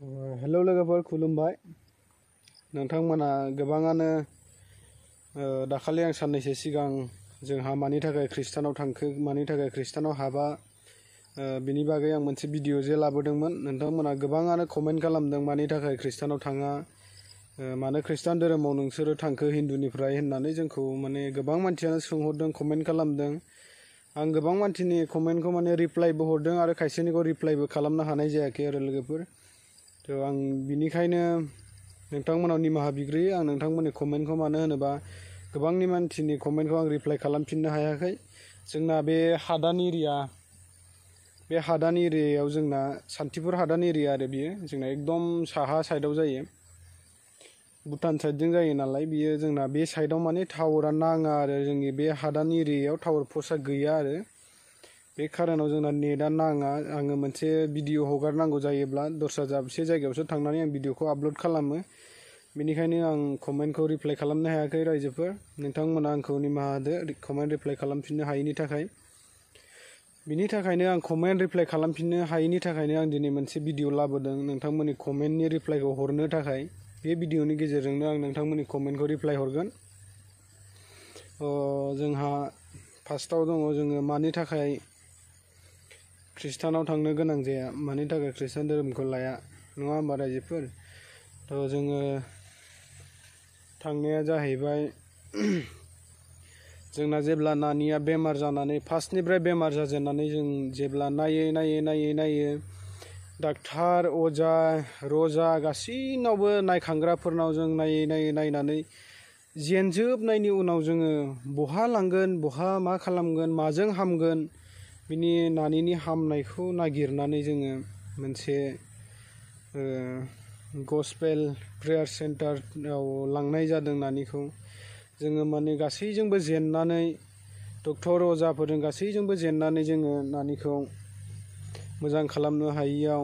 Hello लोगोफोर खुलुमबाय नोंथांमोना गोबाङानो दाखालि आं साननैसो सिगां जोंहा मानि थाखाय खृष्टानाव थांखो मानि थाखाय खृष्टानाव हाबा बिनि बागै आं मोनसे भिडिअ जे लाबोदोंमोन नोंथांमोना गोबाङानो कमेन्ट खालामदों मानि थाखाय खृष्टानाव थाङा मानो खृष्टान धोरोमाव नोंसोरो थांखो हिन्दुनिफ्राय होननानै जोंखौ माने गोबां मानसियानो सोंहरदों कमेन्ट खालामदों आं गोबां मानसिनि कमेन्टखौ माने रिप्लाइबो हरदों आरो खायसेनिखौ रिप्लाइबो खालामनो हानाय जायाखै आरो लोगोफोर थ' आं बिनिखायनो नोंथांमोनाव निमाहा बिग्रोयो आं नोंथांमोननि कमेन्टखौ मानो होनोबा गोबांनि मानसिनि कमेन्टखौ आं रिप्लाइ खालामफिननो हायाखै जोंना बे हादान एरियायाव जोंना सान्तिपुर हादान एरिया आरो बियो जोंना एकदम साहा साइडआव जायो भुटान साइडजों जायो नालाय बियो जोंना बे साइडआव माने टावारा नाङा आरो जोंनि बे हादान एरियायाव टावार पस्टआ गैया आरो बे खारनाव जोंना नेटआ नाङा आङो मोनसे भिडिअ हगारनांगौ जायोब्ला दस्रा दाबसे जायगायावसो थांनानै आं भिडिअखौ आपल'ड खालामो बेनिखायनो आं कमेन्टखौ रिप्लाइ खालामनो हायाखै रायजोफोर नोंथांमोना आंखौ निमाहा होदो कमेन्ट रिप्लाइ खालामफिननो हायैनि थाखाय बिनि थाखायनो आं कमेन्ट रिप्लाइ खालामफिननो हायैनि थाखायनो आं दिनै मोनसे भिडिअ लाबोदों नोंथांमोननि कमेन्टनि रिप्लाइखौ हरनो थाखाय बे भिडिअनि गेजेरजोंनो आं नोंथांमोननि कमेन्टखौ रिप्लाइ हरगोन जोंहा फार्स्टआव दङ जोङो मानि थाखाय खृष्टानाव थांनो गोनां जाया मानि थाखाय खृष्टान धोरोमखौ लाया नङा होमबा रायजोफोर थ' जोङो थांनाया जाहैबाय जोंना जेब्ला नानिया बेमार जानानै फार्स्टनिफ्राय बेमार जाजेननानै जों जेब्ला नायै डाक्टार अजा रजा गासैनावबो नायखांग्राफोरनाव जों नायनानै जेनजोबनायनि उनाव जोङो बहा लांगोन बहा मा खालामगोन माजों हामगोन बिनि नानिनि हामनायखौ नागिरनानै जोङो मोनसे गस्पेल प्रेयार सेन्टाराव लांनाय जादों नानिखौ जोङो माने गासैजोंबो जेननानै डक्टर अजाफोरजों गासैजोंबो जेननानै जोङो नानिखौ मोजां खालामनो हायियाव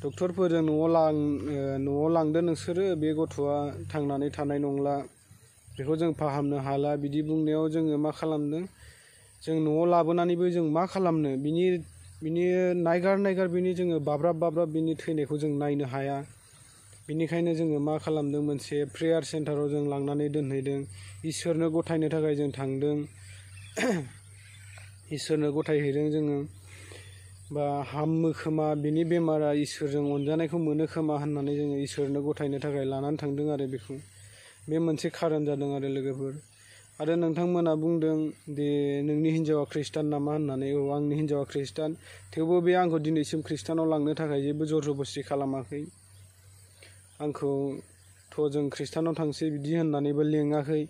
डक्टरफोरजों न'आव लांदो नोंसोरो बे गथ'आ थांनानै थानाय नंला बेखौ जों फाहामनो हाला बिदि बुंनायाव जोङो मा खालामदों जों न'आव लाबोनानैबो जों मा खालामनो बिनि नायगार बिनि जोङो बाब्राब बिनि थैनायखौ जों नायनो हाया बिनिखायनो जोङो मा खालामदों मोनसे प्रेयार सेन्टाराव जों लांनानै दोनहैदों इसोरनो गथायनो थाखाय जों थांदों इसोरनो गथायहैदों जोङो बा हामो खोमा बिनि बेमारा इसोरजों अनजानायखौ मोनो खोमा होननानै जोङो इसोरनो गथायनो थाखाय लानानै थांदों आरो बेखौ बे मोनसे खारन जादों आरो लोगोफोर आरो नोंथांमोना बुंदों दे नोंनि हिन्जावा खृष्टान नामा होननानै औ आंनि हिन्जावा खृष्टान थेवबो बे आंखौ दिनैसिम खृष्टानाव लांनो थाखाय जेबो जर जबस्थि खालामाखै आंखौ थ' जों खृष्टानाव थांसै बिदि होननानैबो लेङाखै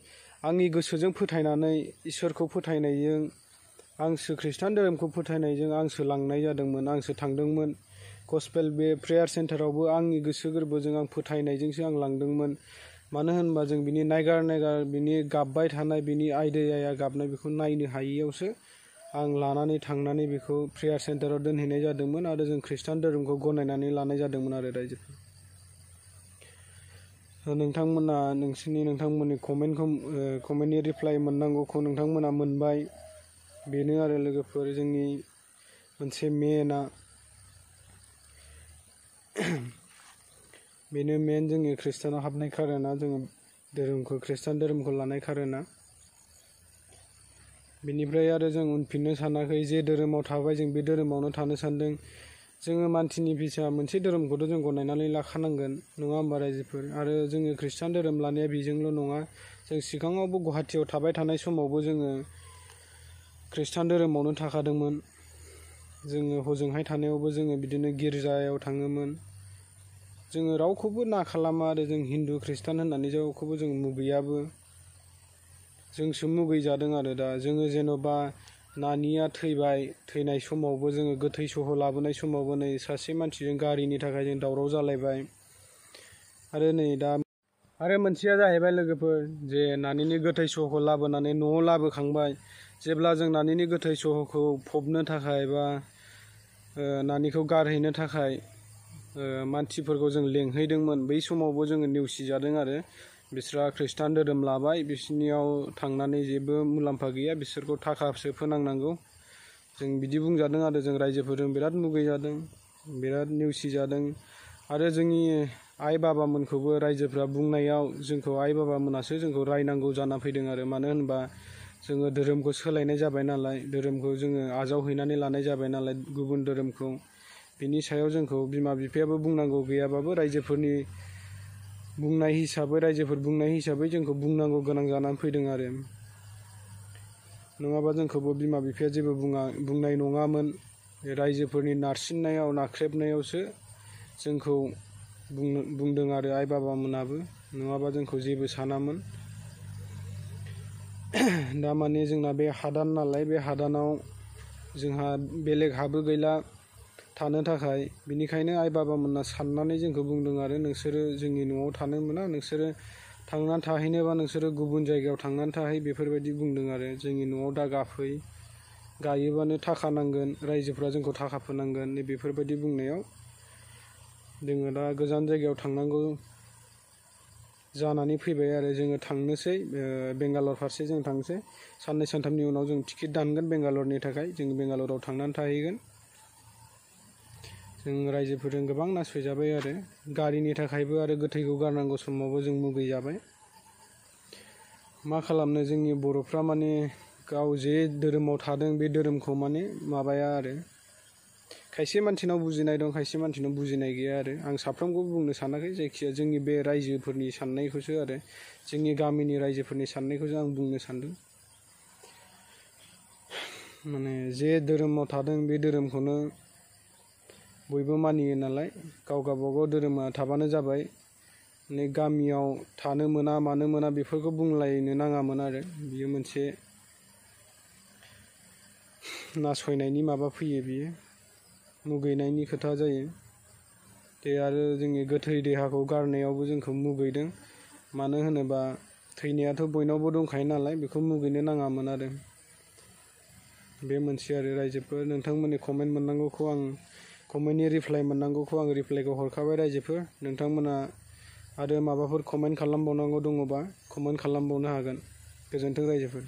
आंनि गोसोजों फोथायनानै इसोरखौ फोथायनायजों आंसो खृष्टान धोरोमखौ फोथायनायजों आंसो लांनाय जादोंमोन आंसो थांदोंमोन गस्पेल बे प्रेयार सेन्टारावबो आंनि गोसो गोरबोजों आं फोथायनायजोंसो आं लांदोंमोन मानो होनबा जों बिनि नायगार बिनि गाबबाय थानाय बिनि आयदाया गाबनाय बेखौ नायनो हायियावसो आं लानानै थांनानै बेखौ प्रेयार सेन्टाराव दोनहैनाय जादोंमोन आरो जों खृष्टान धोरोमखौ गनायनानै लानाय जादोंमोन आरो रायजोफोर नोंथांमोना नोंथांमोननि कमेन्टनि रिप्लाइ मोननांगौखौ नोंथांमोना मोनबाय बेनो आरो लोगोफोर जोंनि मोनसे मेनआ बेनो मेन जोंनि खृष्टानाव हाबनाय खारना जोङो खृष्टान धोरोमखौ लानाय खारना बेनिफ्राय आरो जों उनफिननो सानाखै जे धोरोमाव थाबाय जों बे धोरोमावनो थानो सानदों जोङो मानसिनि फिसा मोनसे धोरोमखौथ' जों गनायनानै लाखानांगोन नङा होमबा रायजोफोर आरो जोङो खृष्टान धोरोम लानाया बेजोंल' नङा जों सिगाङावबो गुवाहाटियाव थाबाय थानाय समावबो जोङो खृष्टान धोरोमावनो थाखादोंमोन जोङो हजोंहाय थानायावबो जोङो बिदिनो गिर्जायाव थाङोमोन जोङो रावखौबो ना खालामा आरो जों हिन्दु खृष्टान होननानै रावखौबो जों मुगैयाबो जोंसो मुगैजादों आरो दा जोङो जेन'बा नानिया थैनाय समावबो जोङो गोथै सह लाबोनाय समावबो नै सासे मानसिजों गारिनि थाखाय जों दावराव जालायबाय आरो नै दा आरो मोनसेया जाहैबाय लोगोफोर जे नानिनि गोथै सहखौ लाबोनानै न'आव लाबोखांबाय जेब्ला जों नानिनि गोथै सहखौ फबनो थाखाय बा नानिखौ गारहैनो थाखाय मानसिफोरखौ जों लेंहैदोंमोन बै समावबो जोङो नेवसिजादों आरो बिस्रा खृष्टान धोरोम लाबाय बिसोरनियाव थांनानै जेबो मुलाम्फा गैया बिसोरखौ थाखासो फोनांनांगौ जों बिदि बुंजादों आरो जों रायजोफोरजों बिराद मुगैजादों बिराद नेवसिजादों आरो जोंनि आइ बाबामोनखौबो रायजोफ्रा बुंनायाव जोंखौ आइ बाबामोनासो जोंखौ रायनांगौ जाना फैदों आरो। मानो होनबा जोङो धोरोमखौ सोलायनाय जाबाय नालाय, धोरोमखौ जोङो आजावहैनानै लानाय जाबाय नालाय गुबुन धोरोमखौ। बिनि सायाव जोंखौ बिमा बिफायाबो बुंनांगौ गैयाबाबो रायजोफोरनि बुंनाय हिसाबै, रायजोफोर बुंनाय हिसाबै जोंखौ बुंनांगौ गोनां जानानै फैदों आरो। नङाबा जोंखौबो बिमा बिफाया जेबो बुंनाय नङामोन। रायजोफोरनि नारसिननायाव, नाख्रेबनायावसो जोंखौ बुंदों आरो आइ बाबामोनाबो, नङाबा जोंखौ जेबो सानामोन। दा माने जोंना बे हादान नालाय, बे हादानाव जोंहा बेलेग हाबो गैला थानो थाखाय। बिनिखायनो आइ बाबामोना साननानै जोंखौ बुंदों आरो नोंसोरो जोंनि न'आव थानो मोना, नोंसोरो थांनानै थाहैनोबा नोंसोरो गुबुन जायगायाव थांनानै थाहै, बेफोरबायदि बुंदों आरो। जोंनि न'आव दा गाफै, गायोबानो थाखा नांगोन, रायजोफ्रा जोंखौ थाखा फोनांगोन, बेफोरबायदि बुंनायाव जोङो दा गोजान जायगायाव थांनांगौ जानानै फैबाय आरो। जोङो थांनोसै, बेंगालर फारसे जों थांसै। साननै सानथामनि उनाव जों टिकेट दानगोन बेंगालरनि थाखाय, जों बेंगालराव थांनानै थाहैगोन। जों रायजोफोरजों गोबां नासयजाबाय आरो, गारिनि थाखायबो आरो गोथैखौ गारनांगौ समावबो जों मुगैजाबाय। मा खालामनो, जोंनि बर'फ्रा माने गाव जे धोरोमाव थादों बे धोरोमखौ माने माबाया आरो। खायसे मानसिनाव बुजिनाय दं, खायसे मानसिनाव बुजिनाय गैया आरो। आं साफ्रोमखौबो बुंनो सानाखै, जायखिजाया जोंनि बे रायजोफोरनि साननायखौसो आरो, जोंनि गामिनि रायजोफोरनि साननायखौसो आं बुंनो सानदों। माने जे धोरोमाव थादों बे धोरोमखौनो बयबो मानियो नालाय, गाव गावबागाव धोरोमा थाबानो जाबाय। माने गामियाव थानो मोना मानो मोना बेफोरखौ बुंलायनो नाङामोन आरो। बियो मोनसे नासयनायनि माबा फैयो, बियो मुगैनायनि खोथा जायो। दे आरो जोंनि गोथै देहाखौ गारनायावबो जोंखौ मुगैदों। मानो होनोबा थैनायाथ' बयनावबो दंखायो नालाय, बेखौ मुगैनो नाङामोन आरो। बे मोनसे आरो रायजोफोर, नोंथांमोननि कमेन्ट मोननांगौखौ आं, कमेन्टनि रिप्लाइ मोननांगौखौ आं रिप्लाइखौ हरखाबाय रायजोफोर। नोंथांमोना आरो माबाफोर कमेन्ट खालामबावनांगौ दङबा कमेन्ट खालामबावनो हागोन। गोजोन्थों रायजोफोर।